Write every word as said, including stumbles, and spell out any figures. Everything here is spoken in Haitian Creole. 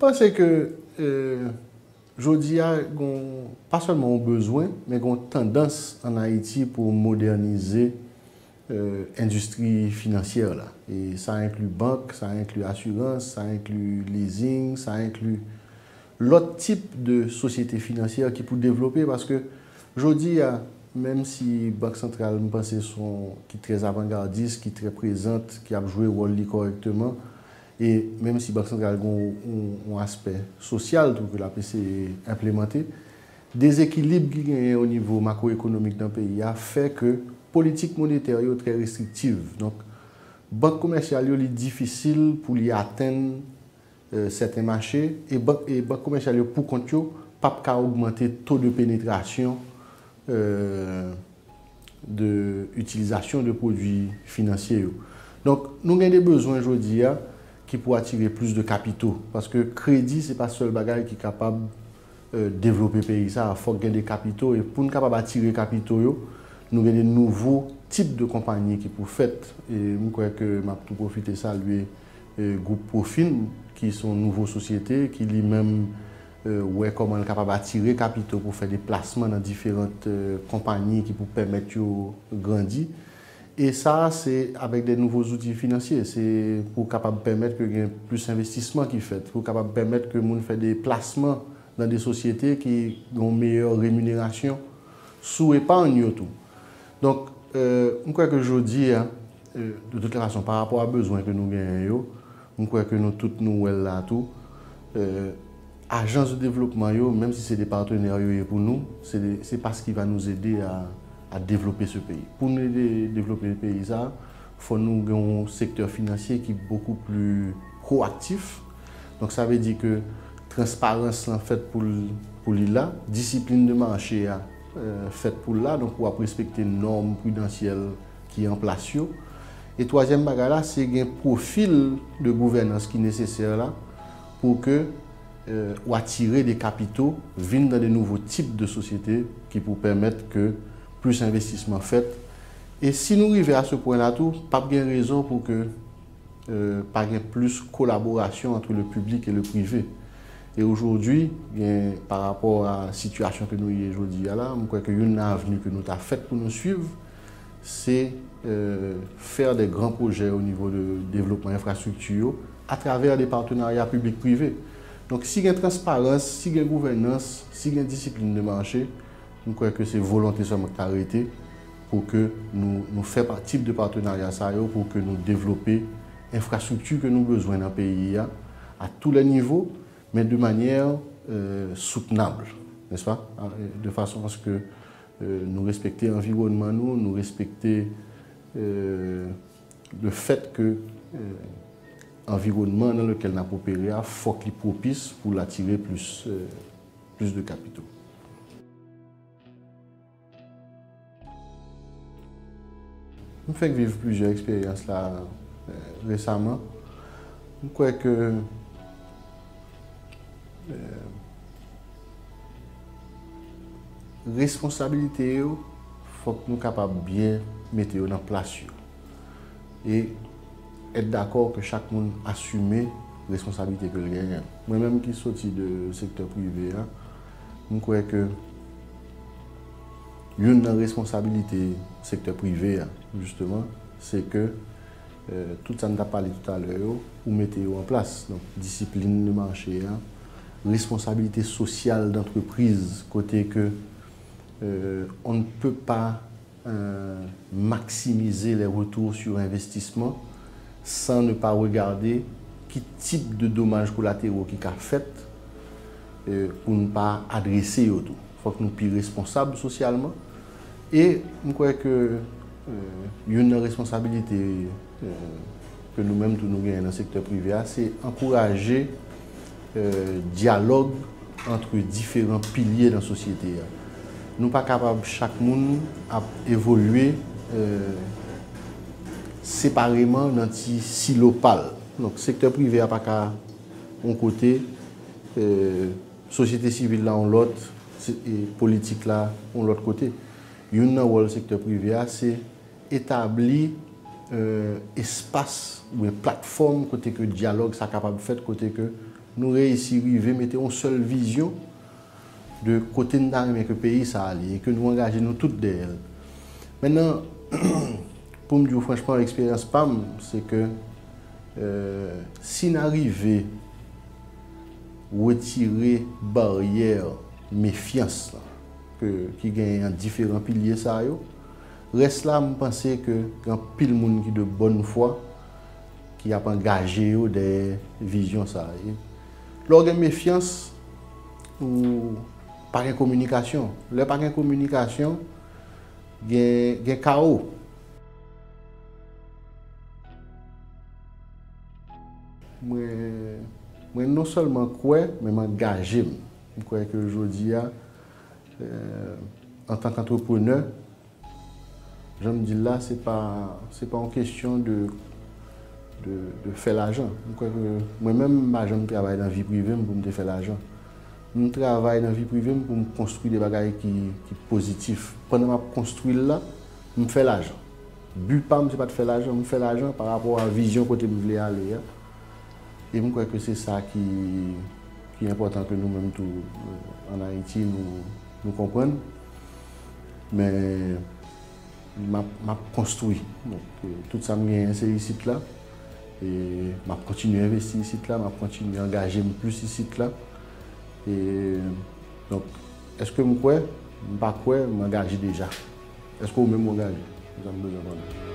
Mwen panse ke, euh, jodi a, gon, pa sèlman yon bezwen, men gon tandans ann Ayiti pou modènize, euh, endistri finansyè la. E sa enkli bank, sa enkli asirans, sa enkli leasing, sa enkli lòt tip de sosyete finansyè ki pou devlope, paske jodi a, menm si Bank Santral, m panse, se yon ki trè avangadis, ki trè prezant, ki ap jwe wòl li kòrèkteman, e menm si Bank Santral gen yon, yon, yon aspè sosyal tou ke l ap eseye enplemante, dezekilib ki genyen o nivo makwoekonomik nan peyi a fè ke politik monetè yo trè restriktiv. Donk, bank komèsyal yo, li difisil pou li atenn, euh, sèten mache, e bank, e bank komèsyal yo, pou kont yo, p ap ka ogmante to de penetrasyon, euh, de itilizasyon de pwodui finansye yo. Donk, nou gen de bezwen jodi a ki pou atire plis de kapito, paske kredi se pa sèl bagay ki kapab, euh, devlope peyi sa a. Fòk gen de kapito, e pou n kapab atire kapito yo, nou gen de nouvo tip de konpayi ki pou fèt. E m kwè ke m ap tou pwofite salye, euh, gwoup Profin, ki se yon nouvo sosyete, ki li menm, euh, wè kòman l kapab atire kapito pou fè deplasman nan diferan, euh, konpayi ki pou pèmèt yo grandi. E sa, se avèk de nouvo zouti finansye. Se pou kapab pèmèt ke gen plis envestisman ki fèt, pou kapab pèmèt ke moun fè deplasman nan de sosyete ki gen yon meyè reminerasyon sou epany yo tou. Donk, euh, m kwè ke jodi a, euh, de toute façon, pa rapò a bezwen ke nou genyen yo, m kwè ke nou tout nou wè l la tou, euh, ajans de devlopman yo, menm si se de patenè yo ye pou nou, se de, c'est parce qu'il va nous aider à, à développer ce pays. Pou nou ede devlope peyi sa, fò nou gen yon sektè finansye ki beaucoup plus proactif. Donk, sa vle di ke transparans lan fèt pou l, pou li la, disiplin de mache a, euh, fèt pou l la, donk w ap respekte nòm pridansyèl ki an plas yo. E twazyèm bagay la, se gen pwofil de gouvènans ki nesesè la pou ke, euh, w atire de kapito, vin nan de nouvo tip de sosyete ki pou pèmèt ke plis envestisman fèt. E si nou rive a se pwen la tou, p ap gen rezon pou ke, euh, pa gen plis kolaborasyon entre le public et le privé. E aujourd'hui, gen, pa rapò a sitiyasyon ke nou ye jodi a la, m kwè ke youn nan avni ke nou ta fèt pou nou swiv, se, euh, fè de gran pwojè o nivo de devlopman enfrastrikti yo atravè de patenarya piblik prive. Donk, si gen transparans, si gen gouvènans, si gen disiplin de mache, m kwè ke se volonte sèlman ki ta rete pou ke nou, nou fè pa, tip de patenarya sa yo, pou ke nou devlope enfrastrikti ke nou bezwen nan peyi a, à tous les niveaux, men de manière, euh, soutenable, n'est-ce pas? De façon à ce que, euh, nou respekte anviwònman nou, nou respekte, euh, le fait que, euh, anviwònman nan lequel n ap opere a, fòk li pwopis pou l atire plis, euh, plis de kapito. M fèk viv plizyè eksperyans la, euh, resaman. M kwè ke, euh, responsabilite yo, fòk nou kapab byen mete yo nan plas yo. E èt dakò ke chak moun asime responsablite ke l genyen. Mwen menm ki soti de sektè prive a, m kwè ke youn nan responsabilite sektè prive a, jisteman, se ke, euh, tout sa n t ap pale toutalè yo, ou mete yo an plas. Donk, disiplin de mache a, responsabilite sosyal dantrepriz, kote ke, euh, on ne peut pas euh, maximiser les retours sur investissement sans ne pas regarder ki tip de domaj kolatero ki ka fèt, euh, pou n pa adrese yo tou. Fòk nou pi responsab sosyalman. E m kwè ke, euh, youn nan responsabilite, euh, ke nou menm tou nou genyen nan sektè prive a, se ankouraje, euh, dyalòg ant diferan pilye nan sosyete a. Nou pa kapab chak moun ap evolye, euh, separeman nan ti silo pa l. Donk, sektè prive a pa ka yon kote, euh, sosyete sivil la yon lòt, se, e politik la yon lòt kote. Youn nan wòl sektè prive a, se etabli, euh, espas oubyen platfòm kote ke dyalòg sa kapab fèt, kote ke Nou reyisi rive mete yon sèl vizyon de kote n ta renmen ke peyi sa a ale e ke nou angaje nou tout dèyè l. Mentnan, pou m di w franchman, eksperyans pa m, se ke, euh, si n a rive retire baryè mefyans lan, ke, ki genyen an diferan pilye sa yo, rès la, m panse ke gen anpil moun ki de bòn fwa ki ap angaje yo dèyè vizyon sa a. E lè w gen mefyans, ou pa gen kominikasyon. Lè pa gen kominikasyon, gen, gen kawo. Mwen, mwen non sèlman kwè, men m angaje m. M kwè ke jodi a, euh, antank antreprenè, jan m di l la, se pa, se pa yon kesyon de, de, de fè lajan. M kwè ke mwen menm, m pa janm travay nan vi prive m pou m te fè lajan. M travay nan vi prive m pou m konstwi de bagay ki, ki pozitif. Pandan m ap konstwi l la, m fè lajan. Bi pa m, se pa t fè lajan, m fè lajan pa rapò a vizyon kote m vle ale a. E m kwè ke se sa ki, ki enpòtan ke nou menm tou, euh, ann Ayiti, nou, nou konprann. Men m ap, m ap konstwi. Donk, euh, tout sa m genyen se isit la. E m ap kontinye envesti isit la, m ap kontinye angaje m plis isit la. E, donk, èske m kwè? M pa kwè, m angaje deja. Èske ou menm ou angaje? Se sa m bezwen konnen.